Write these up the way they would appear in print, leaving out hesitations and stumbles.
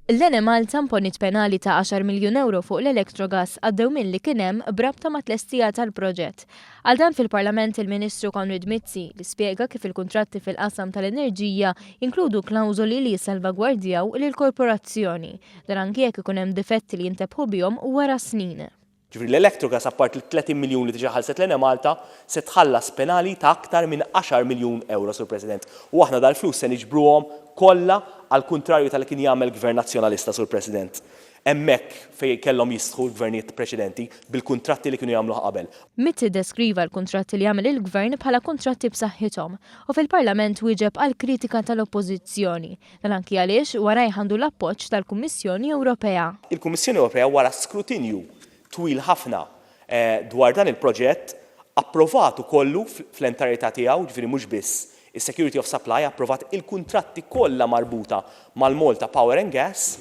L-Enemalta imponiet penali ta' 10 miljun ewro fuq l-Electrogas għad-dewmien li kien hemm b'rabta mat-tlestija tal-proġett. Għal dan fil-Parlament il-Ministru Konrad Mizzi li spjega kif il-kuntratti fil-qasam tal-enerġija jinkludu klawżoli li jissalvagwardjaw lill-korporazzjoni. Dan anki jekk ikun hemm difetti li jintebħu bihom wara snin. Ġifieri l-Electrogas apparti l-30 miljun li diġà ħallset l-Enemalta, se tħallas penali ta' aktar minn għaxar miljun ewro, Sur President. U aħna dal-flus se niġbruhom kollha għall-kuntrarju ta' li kien jagħmel Gvern Nazzjonalista, Sur President. Hemmhekk fejn kellhom jistħu l-gvernijiet preċedenti bil-kuntratti li kienu jagħmlu qabel. Mizzi ddeskriva l-kuntratti li għamel il-Gvern bħala kuntratti b'saħħithom u fil-Parlament wieġeb għall-kritika tal-Oppożizzjoni. Dan anki għaliex warajh għandu l-appoġġ tal-Kummissjoni Ewropea. Il-Kummissjoni Ewropea wara skrutinju twil ħafna dwar dan il-proġett approvatu kollu fl-entarjetà tiegħu, jiġifieri mhux biss is-security of supply, approvat il-kuntratti kollha marbuta mal-Malta Power and Gas.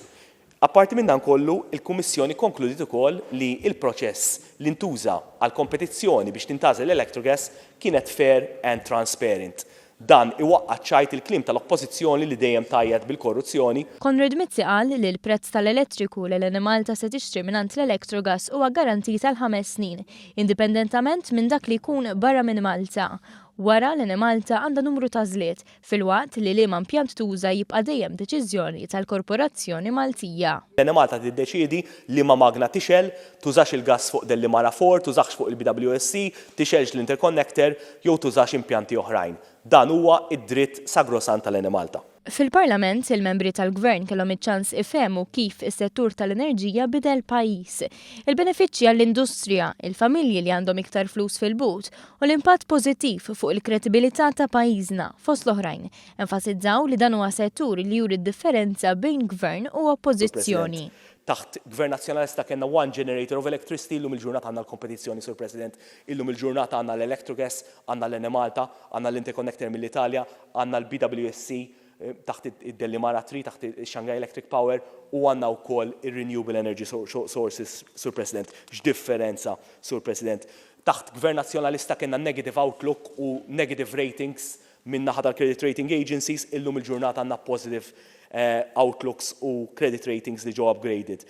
Apparti minn dan kollu, il-Kummissjoni kkonkludiet ukoll li l-proċess li ntuża għall-kompetizzjoni biex tintgħażel l-Electrogas kienet fair and transparent. Dan iwaqqa' ċ-ċajt il-kliem tal-Oppożizzjoni li dejjem tgħajjat bil-korruzzjoni. Konrad Mizzi qal li l-prezz tal-elettriku li l-Enemalta se tixtri mingħand l-Electrogas huwa garantit għal 5 snin, indipendentament minn dak li jkun barra minn Malta. Wara l-Enemalta għandha numru ta' għażliet filwaqt li liema impjant tuża jibqa' dejjem deċiżjoni tal-Korporazzjoni Maltija. L-Enemalta tiddeċiedi liema magna tixgħel, tużax il-gas fuq Delimara 4, tużax fuq il-BWSC, tixgħelx l-interconnector jew tużax impjanti oħrajn. Dan huwa id-dritt sagrosant tal-Enemalta. Fil-Parlament, il-membri tal-Gvern kellhom iċ-ċans ifehmu kif is-settur tal-enerġija bidel pajjiż. Il-benefiċċji għall-industrija, il-familji li għandhom iktar flus fil-but u l-impatt pożittiv fuq il-kredibilità ta' pajjiżna fost l-oħrajn. Enfasizzaw li dan huwa settur li juri d-differenza bejn gvern u oppożizzjoni. Taħt Gvern Nazzjonalista kellna one generator of electricity, illum il-ġurnata għandna l-kompetizzjoni, Sur President. Illum il-ġurnata għandna l-Electrogas, għandna l-Enemalta, għandna l-Interconnector mill-Italja, għandna l-BWSC taħt id-Delimara 3, taħt il-Shanghai Electric Power u għandna wkoll il-Renewable Energy Sources, Sur President. X'differenza, Sur President. Taħt Gvern Nazzjonalista kellna negative outlook u negative ratings minn naħa tal-credit rating agencies, illum il-ġurnata għandna positive outlooks u credit ratings li ġew upgraded.